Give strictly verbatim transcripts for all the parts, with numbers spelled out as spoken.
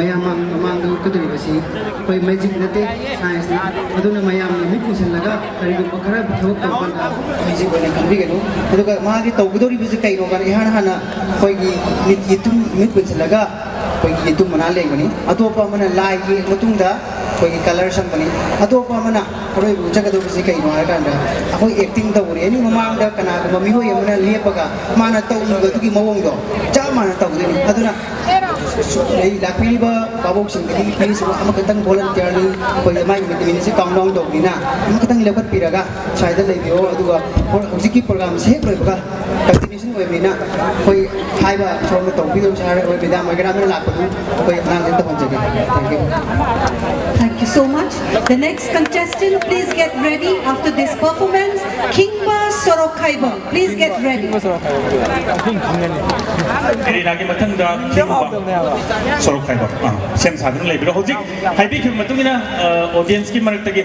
ꯃꯌꯥꯝ ꯃꯃꯥꯡꯗ ꯎꯠꯀꯗꯧꯔꯤꯕꯁꯤ ꯑꯩꯈꯣꯏ ꯃꯦꯖꯤꯛ ꯅꯠꯇꯦ, ꯁꯥꯏꯟꯁꯅꯤ꯫ ꯑꯗꯨꯅ ꯃꯌꯥꯝꯅ ꯃꯤꯠ ꯎꯏꯁꯤꯜꯂꯒ ꯀꯔꯤꯒꯨꯝꯕ ꯈꯔ ꯊꯕꯛ ꯇꯧꯕ ꯀꯥꯟꯗ ꯃꯦꯖꯤꯛ ꯑꯣꯏꯅ ꯈꯟꯕꯤꯒꯅꯨ꯫ ꯑꯗꯨꯒ ꯃꯥꯒꯤ ꯇꯧꯒꯗꯧꯔꯤꯕꯁꯤ ꯀꯩꯅꯣ ꯀꯥꯟꯗ ꯏꯍꯥꯟ ꯍꯥꯟꯅ ꯑꯩꯈꯣꯏꯒꯤ ꯃꯤꯠ ꯌꯦꯇꯨꯝ, ꯃꯤꯠ ꯄꯨꯟꯁꯤꯜꯂꯒ ꯑꯩꯈꯣꯏꯒꯤ ꯌꯦꯇꯨꯝ ꯃꯅꯥ ꯂꯦꯡꯕꯅꯤ꯫ ꯑꯇꯣꯞꯄ ꯑꯃꯅ ꯂꯥꯏ ꯌꯦꯛ ꯃꯇꯨꯡꯗ ꯑꯩꯈꯣꯏꯒꯤ ꯀꯂꯔ ꯁꯪꯕꯅꯤ꯫ ꯑꯇꯣꯞꯄ ꯑꯃꯅ ꯑꯔꯣꯏꯕ ꯎꯠꯆꯒꯗꯧꯕꯁꯤ ꯀꯩꯅꯣ ꯍꯥꯏꯔꯀꯥꯟꯗ ꯑꯩꯈꯣꯏ ꯑꯦꯛꯇꯤꯡ ꯇꯧꯕꯅꯤ꯫ ꯑꯦꯅꯤ ꯃꯃꯥꯡꯗ ꯀꯅꯥꯒꯨꯝꯕ ꯃꯤꯑꯣꯏ ꯑꯃꯅ ꯂꯦꯞꯄꯒ ꯃꯥꯅ ꯇꯧꯈꯤꯕ ꯑꯗꯨꯒꯤ ꯃꯑꯣꯡꯗꯣ ꯆꯞ ꯃꯥꯟꯅ ꯇꯧꯗꯣꯏꯅꯤ꯫ ꯑꯗꯨꯅ ꯑꯩ ꯂꯥꯛꯄꯤꯔꯤꯕ ꯚꯥꯕꯣꯛꯁꯤꯡꯗꯒꯤ ꯅꯨꯄꯤꯁꯤꯡ ꯑꯃꯈꯛꯇꯪ ꯚꯣꯂꯟꯇꯤꯌꯔꯂꯤ ꯑꯩꯈꯣꯏ ꯃꯥꯒꯤ ꯃꯤꯠ ꯁꯤ ꯀꯥꯎꯟ ꯗꯥꯎꯟ ꯇꯧꯕꯅꯤꯅ ꯑꯃꯈꯛꯇꯪ ꯂꯦꯞꯈꯠꯄꯤꯔꯒ ꯁ꯭ꯋꯥꯏꯗ ꯂꯩꯕꯤꯌꯣ꯫ ꯑꯗꯨꯒ ꯍꯧꯖꯤꯛꯀꯤ ꯄ꯭ꯔꯣꯒ꯭ꯔꯥꯝꯁꯦ ꯍꯦꯛ ꯂꯣꯏꯕꯒ ꯀꯟꯇꯤꯅ꯭ꯌꯨꯁꯟ ꯑꯣꯏꯕꯅꯤꯅ ꯑꯩꯈꯣꯏ ꯍꯥꯏꯕ ꯁꯣꯝꯅ ꯇꯧꯕꯤꯗꯧꯁꯦ ꯍꯥꯏꯔꯒ ꯑꯩꯈꯣꯏ ꯃꯦꯗꯥꯝ ꯑꯣꯏꯒꯦꯔꯥ ꯑꯃꯅ ꯂꯥꯛꯄꯗꯨ ꯑꯩꯈꯣꯏ ꯑꯉꯥꯡꯁꯤꯡ ꯇꯧꯍꯟꯖꯒꯦ꯫ Thank you. Thank you so much. The next contestant, please get ready after this performance. Khingba Sorokhaibong, please get ready. ꯑꯦꯔꯦꯅꯥꯒꯤ ꯃꯊꯪꯗ ꯈꯤꯡꯕ ꯁꯣꯔꯣꯛ ꯈꯥꯏꯕ, ꯑꯥ, ꯁꯦꯝ ꯁꯥꯗꯨꯅ ꯂꯩꯕꯤꯔꯣ꯫ ꯍꯧꯖꯤꯛ ꯍꯥꯏꯕꯤꯈꯤꯕ ꯃꯇꯨꯡ ꯏꯟꯅ ꯑꯣꯗꯤꯌꯟꯁꯀꯤ ꯃꯔꯛꯇꯒꯤ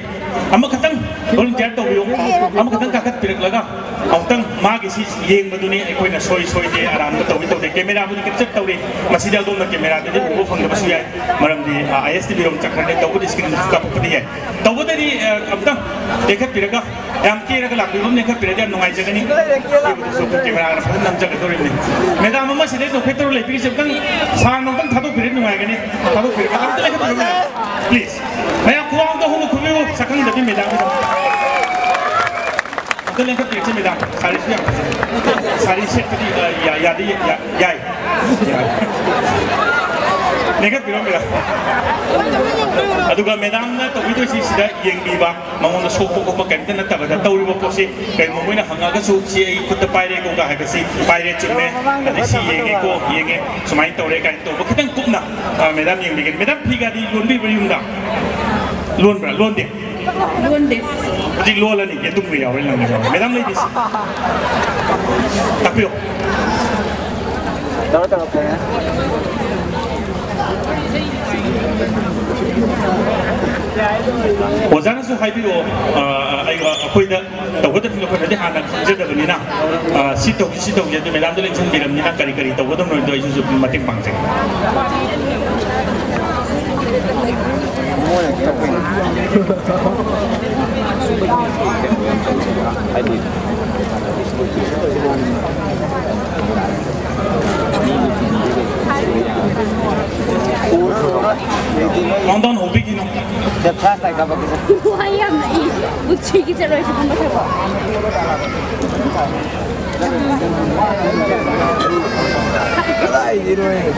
ꯑꯃꯈꯛꯇꯪ ꯚꯣꯂꯨꯟꯇꯤꯌꯔ ꯇꯧꯕꯤꯌꯨ꯫ ꯑꯃꯈꯛꯇꯪ ꯀꯥꯈꯠꯄꯤꯔꯛꯂꯒ ꯑꯃꯨꯛꯇꯪ ꯃꯥꯒꯤ ꯁꯤ ꯌꯦꯡꯕꯗꯨꯅꯤ ꯑꯩꯈꯣꯏꯅ ꯁꯣꯏ ꯁꯣꯏꯗꯦ, ꯑꯔꯥꯟꯕ ꯇꯧꯏ ꯇꯧꯗꯦ꯫ ꯀꯦꯃꯦꯔꯥꯕꯨꯗꯤ ꯀꯦꯞꯆꯔ ꯇꯧꯔꯤ, ꯃꯁꯤꯗꯤ ꯑꯗꯣꯝꯅ ꯀꯦꯃꯦꯔꯥꯗꯗꯤ ꯎꯕ ꯐꯪꯗꯕꯁꯨ ꯌꯥꯏ, ꯃꯔꯝꯗꯤ ꯑꯥꯏ ꯑꯦꯁ ꯇꯤ ꯚꯤ ꯔꯣꯝ ꯆꯠꯈ꯭ꯔꯅꯤ꯫ ꯇꯧꯕꯗꯤ ꯁ꯭ꯀ꯭ꯔꯤꯟꯗꯁꯨ ꯀꯥꯞꯄꯛꯄꯗꯤ ꯌꯥꯏ꯫ ꯇꯧꯕꯗꯗꯤ ꯑꯃꯨꯛꯇꯪ ꯂꯦꯡꯈꯠꯄꯤꯔꯒ ꯌꯥꯝ ꯀꯦꯔꯒ ꯂꯥꯛꯄꯤꯕ ꯑꯃ ꯂꯦꯡꯈꯠꯄꯤꯔꯗꯤ ꯌꯥꯝ ꯅꯨꯡꯉꯥꯏꯖꯒꯅꯤ꯫ ꯀꯦꯕꯗꯨꯁꯨ ꯑꯩꯈꯣꯏ ꯀꯦꯃꯦꯔꯥꯅ ꯐꯖꯅ ꯅꯝꯖꯒꯗꯧꯔꯤꯕꯅꯤ꯫ ꯃꯦꯗꯥꯝ ꯑꯃ ꯁꯤꯗꯩ ꯅꯣꯛꯐꯦꯠ ꯇꯧꯔ ꯂꯩꯕꯤꯔꯤꯁꯦ ꯑꯃꯨꯛꯇꯪ ꯁꯥꯡꯅ ꯑꯃꯨꯛꯇꯪ ꯊꯥꯗꯣꯛꯄꯤꯔꯗꯤ ꯅꯨꯡꯉꯥꯏꯒꯅꯤ꯫ ꯊꯥꯗꯣꯛꯄꯤꯔꯒ ꯑꯝꯇ ꯂꯦꯡꯈꯠꯄꯤꯔꯣ ꯃꯦꯗꯥꯝ, ꯄ꯭ꯂꯤꯖ꯫ ꯃꯌꯥꯝ ꯈꯨꯕꯥꯛ ꯑꯝꯇ ꯍꯨꯝꯃꯨ ꯈꯨꯕꯤꯌꯨ ꯁꯛꯈꯪꯗꯕꯤ ꯃꯦꯗꯥꯝꯒꯤꯗꯃꯛ꯫ ꯑꯝꯇ ꯂꯦꯡꯈꯠꯄꯤꯔꯁꯤ ꯃꯦꯗꯥꯝ꯫ ꯁꯥꯔꯤꯁꯨ ꯌꯥꯝ ꯐꯖꯩ꯫ ꯁꯥꯔꯤ ꯁꯦꯠꯄꯗꯤ, ꯑ, ꯌꯥ-, ꯌꯥꯗꯤ ꯌꯥ-, ꯌꯥꯏ꯫ ꯌꯥꯏ꯫ ꯂꯦꯡꯈꯠꯄꯤꯔꯣ ꯃꯦꯗꯥꯝ꯫ ꯑꯗꯨꯒ ꯃꯦꯗꯥꯝꯅ ꯇꯧꯕꯤꯗꯣꯏꯁꯤ ꯁꯤꯗ ꯌꯦꯡꯕꯤꯕ꯫ ꯃꯉꯣꯟꯗ ꯁꯣꯛꯄ ꯈꯣꯠꯄ ꯀꯔꯤꯝꯇ ꯅꯠꯇꯕꯗ ꯇꯧꯔꯤꯕ ꯄꯣꯠꯁꯤ ꯀꯔꯤꯒꯨꯝꯕ ꯃꯣꯏꯅ ꯍꯪꯉꯒꯁꯨ ꯁꯤ ꯑꯩ ꯈꯨꯠꯇ ꯄꯥꯏꯔꯦꯀꯣꯒ ꯍꯥꯏꯕꯁꯤ ꯄꯥꯏꯔꯦ ꯆꯨꯝꯃꯦ ꯑꯗꯩ ꯁꯤ ꯌꯦꯡꯉꯦꯀꯣ ꯌꯦꯡꯉꯦ ꯁꯨꯃꯥꯏꯅ ꯇꯧꯔꯦ ꯀꯥꯏꯅ ꯇꯧꯕ ꯈꯤꯇꯪ ꯀꯨꯞꯅ ꯃꯦꯗꯥꯝ ꯌꯦꯡꯕꯤꯒꯅꯤ꯫ ꯃꯦꯗꯥꯝ ꯐꯤꯒꯗꯤ ꯂꯣꯟꯕꯤꯕ꯭ꯔꯥ ꯌꯨꯝꯗ? ꯂꯣꯟꯕ꯭ꯔꯥ? ꯂꯣꯟꯗꯦ? ꯂꯣꯟꯗꯦ꯫ ꯍꯧꯖꯤꯛ ꯂꯣꯜꯂꯅꯤ ꯌꯦꯇꯨꯝꯒ ꯌꯥꯎꯔꯦ ꯂꯪꯒ ꯌꯥꯎꯔꯦ꯫ ꯃꯦꯗꯥꯝ ꯂꯩꯕꯤꯁꯤ ꯇꯥꯛꯄꯤꯌꯣ꯫ ꯑꯣꯖꯥꯅꯁꯨ ꯍꯥꯏꯕꯤꯔꯛꯑꯣ꯫ ꯑ, ꯑꯩ, ꯑꯩꯈꯣꯏꯗ ꯇꯧꯒꯗꯕꯁꯤꯡꯗꯣ ꯑꯩꯈꯣꯏꯅꯗꯤ ꯍꯥꯟꯅ ꯈꯪꯖꯗꯕꯅꯤꯅ, ꯑ, ꯁꯤ ꯇꯧꯁꯤ ꯁꯤ ꯇꯧꯁꯤ ꯑꯗꯨ ꯃꯦꯗꯥꯝꯗ ꯂꯦꯡꯁꯤꯟꯕꯤꯔꯝꯅꯤꯅ ꯀꯔꯤ ꯀꯔꯤ ꯇꯧꯒꯗꯕꯅꯣ ꯍꯥꯏꯕꯗꯣ ꯑꯩꯁꯨ ꯃꯇꯦꯡ ꯄꯥꯡꯖꯒꯦ꯫ ꯀꯥꯎꯟꯗꯥꯎꯟ ꯍꯧꯕꯤꯈꯤꯅꯨ꯫ ꯋꯥ ꯌꯥꯝꯅ ꯏ꯫ ꯕꯨꯠꯁꯤꯒꯤ ꯆꯠꯂꯣꯏ ꯁꯤꯒꯨꯝꯕ ꯊꯕꯛ꯫ ꯀꯗꯥꯏꯗꯩꯅꯣꯍꯦ?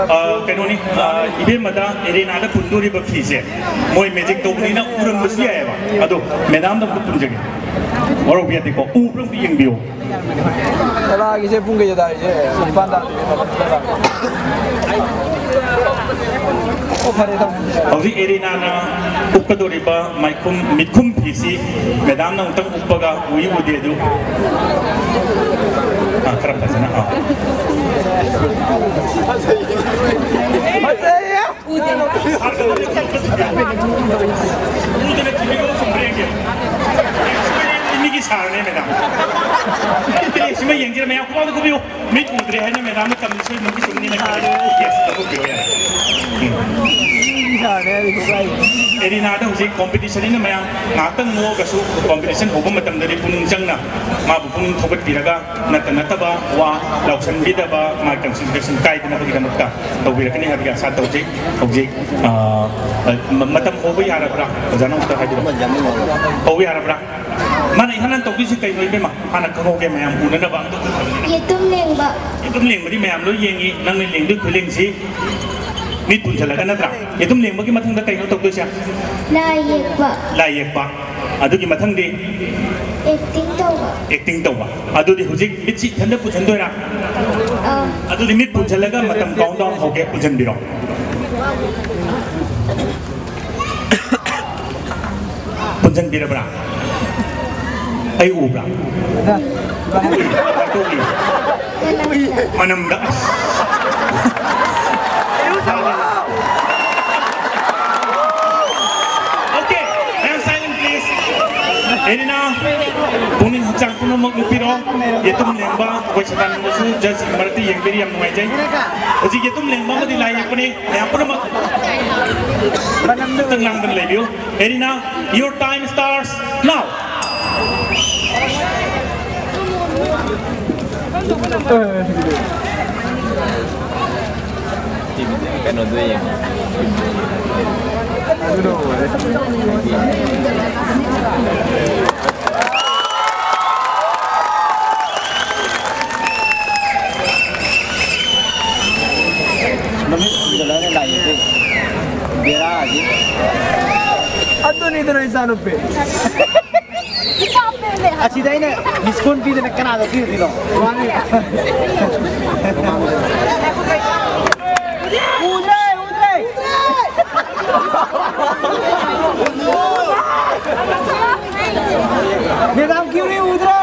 ꯑ, ꯀꯩꯅꯣꯅꯤ, ꯑ, ꯏꯕꯦꯝꯃꯗ ꯑꯦꯔꯦꯅꯥꯗ ꯄꯨꯟꯗꯣꯔꯤꯕ ꯐꯤꯁꯦ ꯃꯣꯏ ꯃꯦꯖꯤꯛ ꯇꯧꯕꯅꯤꯅ ꯎꯔꯝꯕꯁꯨ ꯌꯥꯏꯑꯕ꯫ ꯑꯗꯣ ꯃꯦꯗꯥꯝꯗ ꯑꯝꯇ ꯄꯨꯟꯖꯒꯦ꯫ ꯋꯥꯔꯧꯕ ꯌꯥꯗꯦꯀꯣ꯫ ꯎꯕ꯭ꯔꯥ ꯑꯝꯇ ꯌꯦꯡꯕꯤꯌꯣ꯫ ꯀꯂꯥꯒꯤꯁꯦ ꯄꯨꯡ ꯀꯩꯗ ꯇꯥꯔꯤꯁꯦ? ꯅꯤꯄꯥꯟ ꯇꯥꯗ꯭ꯔꯤꯉꯩ ꯃꯇꯝꯁꯤꯗ ꯂꯥꯛꯑꯣ꯫ ꯑꯣ, ꯐꯔꯦ, ꯊꯝꯃꯦ꯫ ꯍꯧꯖꯤꯛ ꯑꯦꯔꯤꯅꯥꯅ ꯎꯞꯀꯗꯧꯔꯤꯕ ꯃꯥꯏꯈꯨꯝ, ꯃꯤꯠꯈꯨꯝ ꯐꯤꯁꯤ ꯃꯦꯗꯥꯝꯅ ꯑꯃꯨꯛꯇꯪ ꯎꯞꯄꯒ ꯎꯏ ꯎꯗꯦ ꯑꯗꯨ꯫ ꯑꯥ, ꯈꯔ ꯐꯖꯅ, ꯑꯥ꯫ ꯐꯖꯩꯌꯦ꯫ ꯎꯗꯦ꯫ ꯎꯗꯅ ꯊꯤꯕꯤꯒꯣ ꯁꯨꯝ ꯌꯦꯡꯒꯦ꯫ ꯃꯤꯒꯤ ꯁꯥꯔꯅꯦ, ꯃꯦꯗꯥꯝ꯫ ꯁꯤꯃ ꯌꯦꯡꯁꯤꯔ, ꯃꯌꯥꯝ ꯈꯨꯕꯥꯛꯇ ꯈꯨꯕꯤꯌꯨ꯫ ꯃꯤꯠ ꯎꯗ꯭ꯔꯦ ꯍꯥꯏꯅ ꯃꯦꯗꯥꯝꯅ ꯇꯝꯃꯤꯁꯦ ꯃꯤꯒꯤ ꯁꯨꯝꯅꯤꯅ ꯈꯜꯂꯦ꯫ Yes, ꯂꯧꯊꯣꯛꯄꯤꯔꯣ ꯌꯥꯔꯦ꯫ ꯎꯝ꯫ ꯃꯤꯒꯤ ꯁꯥꯔꯅꯦ ꯍꯥꯏꯔꯤꯗꯣ ꯀꯥꯏꯗ? ꯑꯦꯔꯤꯅꯥꯗ ꯍꯧꯖꯤꯛ competition ꯅꯤꯅ ꯃꯌꯥꯝ ꯉꯥꯏꯍꯥꯛꯇꯪ ꯅꯣꯛꯑꯒꯁꯨ competition ꯍꯧꯕ ꯃꯇꯝꯗꯗꯤ ꯄꯨꯛꯅꯤꯡ ꯆꯪꯅ ꯃꯥꯕꯨ ꯄꯨꯛꯅꯤꯡ ꯊꯧꯒꯠꯄꯤꯔꯒ ꯅꯠꯇ ꯅꯠꯇꯕ ꯋꯥ ꯂꯥꯎꯁꯟꯕꯤꯗꯕ, ꯃꯥ ꯀꯟꯁꯦꯟꯇ꯭ꯔꯦꯁꯟ ꯀꯥꯏꯗꯅꯕꯒꯤꯗꯃꯛꯇ ꯇꯧꯕꯤꯔꯛꯀꯅꯤ ꯍꯥꯏꯕꯒꯤ ꯑꯥꯁꯥ ꯇꯧꯖꯩ꯫ ꯍꯧꯖꯤꯛ, ꯑ, ꯃ-, ꯃꯇꯝ ꯍꯧꯕ ꯌꯥꯔꯕ꯭ꯔꯥ? ꯑꯣꯖꯥꯅ ꯑꯃꯨꯛꯇ ꯍꯥꯏꯕꯤꯔꯛꯑꯣ꯫ ꯍꯧꯕ ꯌꯥꯔꯕ꯭ꯔꯥ? ꯃꯥꯅ ꯏꯍꯥꯟ ꯍꯥꯟꯅ ꯇꯧꯗꯣꯏꯁꯤ ꯀꯩꯅꯣ, ꯏꯕꯦꯝꯃ? ꯍꯥꯟꯅ ꯈꯪꯍꯧꯒꯦ, ꯃꯌꯥꯝ ꯎꯅꯅꯕ ꯑꯝꯇ ꯈꯪꯍꯧꯒꯦ꯫ ꯌꯦꯇꯨꯝ ꯂꯦꯡꯕ꯫ ꯌꯦꯇꯨꯝ ꯂꯦꯡꯕꯗꯤ ꯃꯌꯥꯝ ꯂꯣꯏ ꯌꯦꯡꯉꯤ, ꯅꯪꯅ ꯂꯦꯡꯗꯣꯏ ꯈꯨꯂꯦꯡꯁꯤ ꯃꯤꯠ ꯄꯨꯟꯁꯤꯜꯂꯒ ꯅꯠꯇ꯭ꯔꯥ? ꯌꯦꯇꯨꯝ ꯂꯦꯡꯕꯒꯤ ꯃꯊꯪꯗ ꯀꯩꯅꯣ ꯇꯧꯗꯣꯏꯁꯦ? ꯂꯥꯏ ꯌꯦꯛꯄ꯫ ꯂꯥꯏ ꯌꯦꯛꯄ꯫ ꯑꯗꯨꯒꯤ ꯃꯊꯪꯗꯤ? Acting ꯇꯧꯕ꯫ Acting ꯇꯧꯕ꯫ ꯑꯗꯨꯗꯤ ꯍꯧꯖꯤꯛ ꯃꯤꯠꯁꯤ ꯏꯊꯟꯗ ꯄꯨꯟꯁꯤꯟꯗꯣꯏꯔꯥ? ꯑꯥ꯫ ꯑꯗꯨꯗꯤ ꯃꯤꯠ ꯄꯨꯟꯁꯤꯜꯂꯒ ꯃꯇꯝ countdown ꯍꯧꯒꯦ, ꯄꯨꯟꯁꯤꯟꯕꯤꯔꯣ꯫ ꯄꯨꯟꯁꯤꯟꯕꯤꯔꯕ꯭ꯔꯥ? ꯑꯩ ꯎꯕ꯭ꯔꯥ? ꯎꯏ꯫ ꯎꯏ꯫ ꯃꯅꯝꯗ꯫ ꯑꯁ꯫ ꯑꯦꯔꯤꯅꯥ, ꯄꯨꯛꯅꯤꯡ ꯍꯛꯆꯥꯡ ꯄꯨꯝꯅꯃꯛ ꯂꯨꯞꯄꯤꯔꯣ꯫ ꯌꯦꯇꯨꯝ ꯂꯦꯡꯕ, ꯑꯩꯈꯣꯏ ꯁꯅꯥꯅꯤꯡꯕꯁꯨ ꯖꯖꯁꯤꯡꯒꯤ ꯃꯔꯛꯇ ꯌꯦꯡꯕꯤꯔꯤ, ꯌꯥꯝ ꯅꯨꯡꯉꯥꯏꯖꯩ꯫ ꯍꯧꯖꯤꯛ ꯌꯦꯇꯨꯝ ꯂꯦꯡꯕ ꯑꯃꯗꯤ ꯂꯥꯏ ꯌꯦꯛꯄꯅꯤ, ꯃꯌꯥꯝ ꯄꯨꯝꯅꯃꯛ ꯑꯝꯇꯪ ꯂꯥꯡꯗꯅ ꯂꯩꯕꯤꯌꯨ꯫ Erina, your time starts now. ꯀꯩꯅꯣꯗꯣ ꯌꯦꯡꯉꯣ꯫ ꯃꯃꯤꯠ ꯈꯨꯝꯖꯤꯜꯂꯒ ꯂꯥꯛꯏ ꯑꯩꯈꯣꯏ꯫ ꯕꯦꯔꯥꯁꯤ꯫ ꯑꯗꯨꯅꯤꯗꯅ ꯏꯆꯥꯅꯨꯄꯤ꯫ ꯑꯁꯤꯗ ꯑꯩꯅ ꯃꯤꯁ ꯀꯣꯜ ꯄꯤꯗꯅ ꯀꯅꯥꯗ ꯄꯤꯔꯨꯗꯣꯏꯅꯣ? ꯃꯥꯅꯤ꯫ ꯎꯗ꯭ꯔꯦ, ꯎꯗ꯭ꯔꯦ꯫ ꯃꯦꯗꯥꯝ ꯀ꯭ꯌꯨꯔꯤ ꯎꯗ꯭ꯔꯦ꯫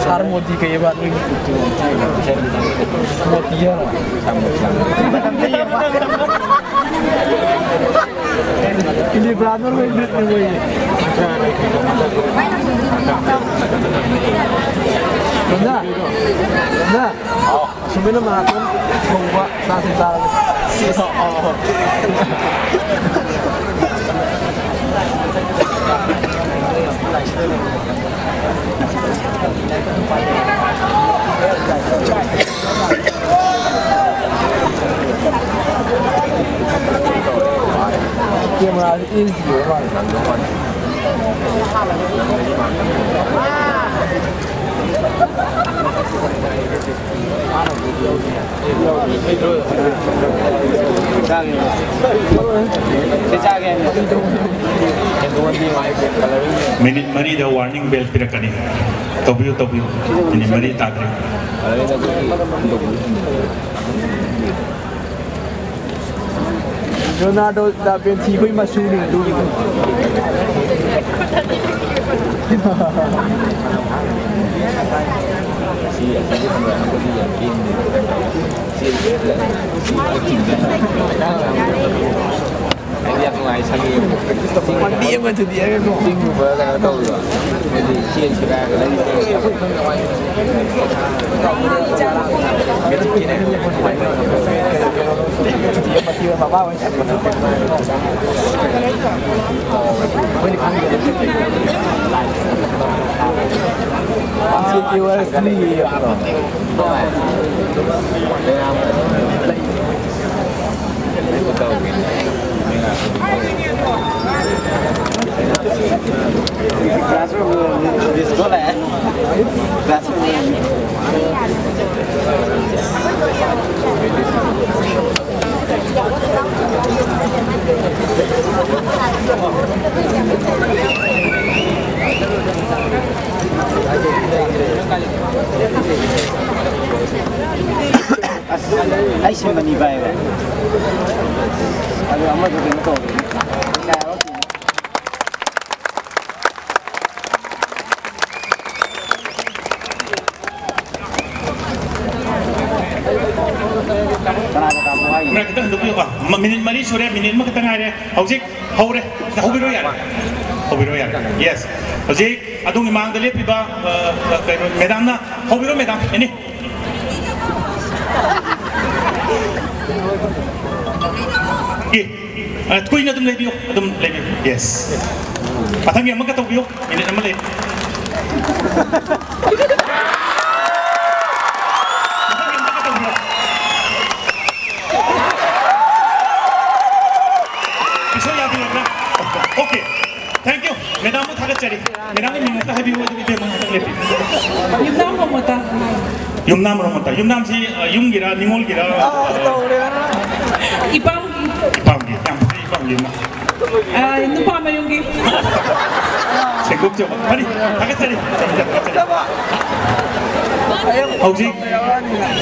सर मोदी का ये बात नहीं। मोदी है। Hindi, brother, may greet na mo eh. Ganda. Ganda. Sumino mga aton, kung wa, sa si Sarah. Oo. Camera is you, right? Minute ꯃꯔꯤꯗ warning bell ꯄꯤꯔꯛꯀꯅꯤ꯫ ꯇꯧꯕꯤꯌꯨ, ꯇꯧꯕꯤꯌꯨ꯫ ꯃꯤꯅꯤꯠ ꯃꯔꯤ ꯇꯥꯗ꯭ꯔꯤ꯫ ꯔꯣꯅꯥꯜꯗꯣ ꯗꯥ ꯚꯤꯟꯁꯤ ꯈꯣꯏ ꯃꯆꯨꯅꯤ ꯑꯗꯨꯒꯤꯗꯣ꯫ ꯁꯤ ꯑꯁꯤꯗꯤ ꯈꯪꯕ꯭ꯔꯥ? ꯑꯩꯈꯣꯏꯗꯤ ꯌꯥꯝ ꯄꯦꯟꯗꯦ꯫ ꯁꯤ ꯁꯤ ꯍꯥꯏꯗꯤ ꯌꯥꯝ ꯅꯨꯡꯉꯥꯏ ꯁꯪꯉꯦ꯫ ꯄꯥꯝꯕꯤ ꯑꯃ ꯊꯨꯗꯦꯛꯑꯒꯀꯣ꯫ ꯆꯤꯡꯒꯨꯝꯕ ꯀꯩꯅꯣ ꯇꯧꯕꯗꯣ꯫ ꯍꯥꯏꯗꯤ ꯆꯦꯟꯁꯤꯔꯥ ꯀꯩꯅꯣ꯫ ꯑꯁ, ꯑꯩ ꯁꯤꯟꯕꯅꯤ ꯚꯥꯏ꯫ ꯑꯗꯨ ꯑꯃꯗꯨ ꯀꯩꯅꯣ ꯇꯧꯔꯦ꯫ ꯀꯅꯥꯗ ꯀꯥꯞꯄꯣ ꯍꯥꯏꯅꯣ? ꯀꯦꯃꯦꯔꯥ ꯈꯤꯇꯪ ꯍꯟꯗꯣꯛꯄꯤꯌꯨꯀꯣ꯫ ꯃ-, ꯃꯤꯅꯤꯠ ꯃꯔꯤ ꯁꯨꯔꯦ, ꯃꯤꯅꯤꯠ ꯑꯃꯈꯛꯇ ꯉꯥꯏꯔꯦ꯫ ꯍꯧꯖꯤꯛ ꯍꯧꯔꯦ꯫ ꯍꯧꯕꯤꯔꯣ ꯌꯥꯔꯦ꯫ ꯍꯧꯕꯤꯔꯣ ꯌꯥꯔꯦ꯫ Yes꯫ ꯍꯧꯖꯤꯛ ꯑꯗꯣꯝꯒꯤ ꯃꯥꯡꯗ ꯂꯦꯞꯄꯤꯕ, ꯑ, ꯑ, ꯀꯩꯅꯣ, ꯃꯦꯗꯥꯝꯅ ꯍꯧꯕꯤꯔꯣ, ꯃꯦꯗꯥꯝ꯫ ꯑꯦꯅꯤ꯫ ꯑꯦ, ꯑ, ꯀꯨꯏꯅ ꯑꯗꯨꯝ ꯂꯩꯕꯤꯌꯨ, ꯑꯗꯨꯝ ꯂꯩꯕꯤꯌꯨ꯫ Yes꯫ ꯃꯊꯪꯒꯤ ꯑꯃꯒ ꯇꯧꯕꯤꯌꯨ, ꯃꯤꯅꯤꯠ ꯑꯃ ꯂꯩ꯫ ꯃꯊꯪꯒꯤ ꯑꯃꯒ ꯇꯧꯕꯤꯌꯨ꯫ ꯏꯁꯣꯔ ꯌꯥꯕꯤꯔꯕ꯭ꯔꯥ? Okay꯫ Thank you. Madam ꯕꯨ ꯊꯥꯒꯠꯆꯔꯤ꯫ Madam ꯒꯤ ꯃꯤꯡ ꯑꯝꯇ ꯍꯥꯏꯕꯤꯌꯨ, ꯑꯗꯨꯒ ꯏꯕꯦꯝꯃ ꯉꯥꯏꯍꯥꯛꯇꯪ ꯂꯦꯞꯄꯤꯌꯨ꯫ ꯌꯨꯝꯅꯥꯝ ꯔꯣꯃꯣꯇꯥ꯫ ꯌꯨꯝꯅꯥꯝ ꯔꯣꯃꯣꯇꯥ꯫ ꯌꯨꯝꯅꯥꯝꯁꯤ, ꯑ, ꯌꯨꯝꯒꯤꯔ, ꯅꯤꯉꯣꯜꯒꯤꯔ? ꯏꯄꯥꯝꯒꯤ꯫ ꯏꯄꯥꯝꯒꯤ꯫ ꯌꯥꯝ ꯐꯖꯩ, ꯏꯄꯥꯝꯒꯤ ꯑꯃ꯫ ꯑ, ꯅꯨꯄꯥ ꯃꯌꯨꯝꯒꯤ꯫ ꯁꯦꯡꯗꯣꯛꯆꯕ꯫ ꯐꯅꯤ꯫ ꯊꯥꯒꯠꯆꯔꯤ꯫ ꯍꯧꯖꯤꯛ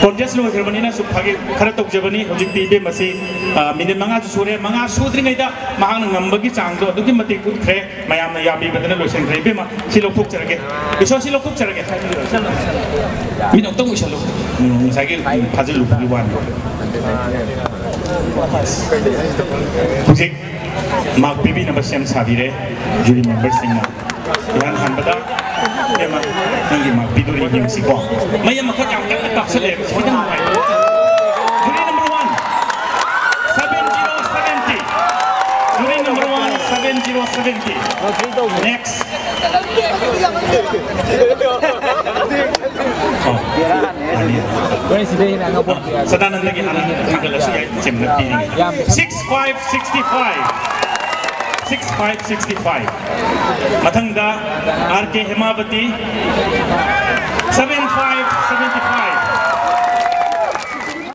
contest ꯂꯣꯏꯈ꯭ꯔꯕꯅꯤꯅ ꯁꯨꯝ ꯐꯥꯒꯤ ꯈꯔ ꯇꯧꯖꯕꯅꯤ꯫ ꯍꯧꯖꯤꯛꯇꯤ ꯏꯕꯦꯝꯃꯁꯤ, ꯑ, minute ꯃꯉꯥꯁꯨ ꯁꯨꯔꯦ꯫ ꯃꯉꯥ ꯁꯨꯗ꯭ꯔꯤꯉꯩꯗ ꯃꯍꯥꯛꯅ ꯉꯝꯕꯒꯤ ꯆꯥꯡꯗꯣ ꯑꯗꯨꯛꯀꯤ ꯃꯇꯤꯛ ꯎꯠꯈ꯭ꯔꯦ꯫ ꯃꯌꯥꯝꯅ ꯌꯥꯕꯤꯕꯗꯅ ꯂꯣꯏꯁꯤꯟꯈ꯭ꯔꯦ꯫ ꯏꯕꯦꯝꯃ, ꯁꯤ ꯂꯧꯊꯣꯛꯆꯔꯒꯦ꯫ ꯏꯁꯣꯔ, ꯁꯤ ꯂꯧꯊꯣꯛꯆꯔꯒꯦ꯫ ꯃꯤꯠ ꯑꯝꯇꯪ ꯎꯏꯁꯜꯂꯨ꯫ ꯎꯝ, ꯉꯁꯥꯏꯒꯤ ꯐꯥꯖꯤꯜꯂꯨꯕꯒꯤ ꯋꯥꯅꯤ꯫ ꯍꯧꯖꯤꯛ mark ꯄꯤꯕꯤꯅꯕ ꯁꯦꯝ ꯁꯥꯕꯤꯔꯦ jury memberꯁꯤꯡꯅ꯫ ꯏꯍꯥꯟ ꯍꯥꯟꯕꯗ, ꯏꯕꯦꯝꯃ, ꯅꯪꯒꯤ mark ꯄꯤꯗꯣꯔꯤ, ꯌꯦꯡꯁꯤꯀꯣ꯫ ꯃꯩ ꯑꯃꯈꯛ ꯌꯥꯝ ꯀꯟꯅ ꯀꯥꯞꯁꯜꯂꯦ꯫ ꯁꯤ ꯈꯤꯇꯪ ꯅꯨꯡꯉꯥꯏꯇꯦ꯫ Jury number one, seven zero seventy. Jury number one, seven zero seventy. Next. ꯑꯣ, ꯌꯥꯅꯤ, ꯌꯥꯅꯤ꯫ ꯁꯗꯥꯅꯟꯗꯒꯤ ꯍꯥꯟꯅ ꯊꯥꯡꯒꯠꯂꯁꯨ ꯌꯥꯏ, ꯆꯤꯝꯅ ꯄꯤꯔꯤꯉꯩ꯫ Six five sixty five. Six five sixty five. ꯃꯊꯪꯗ R K ꯍꯦꯃꯥꯕꯇꯤ, seven five seventy five.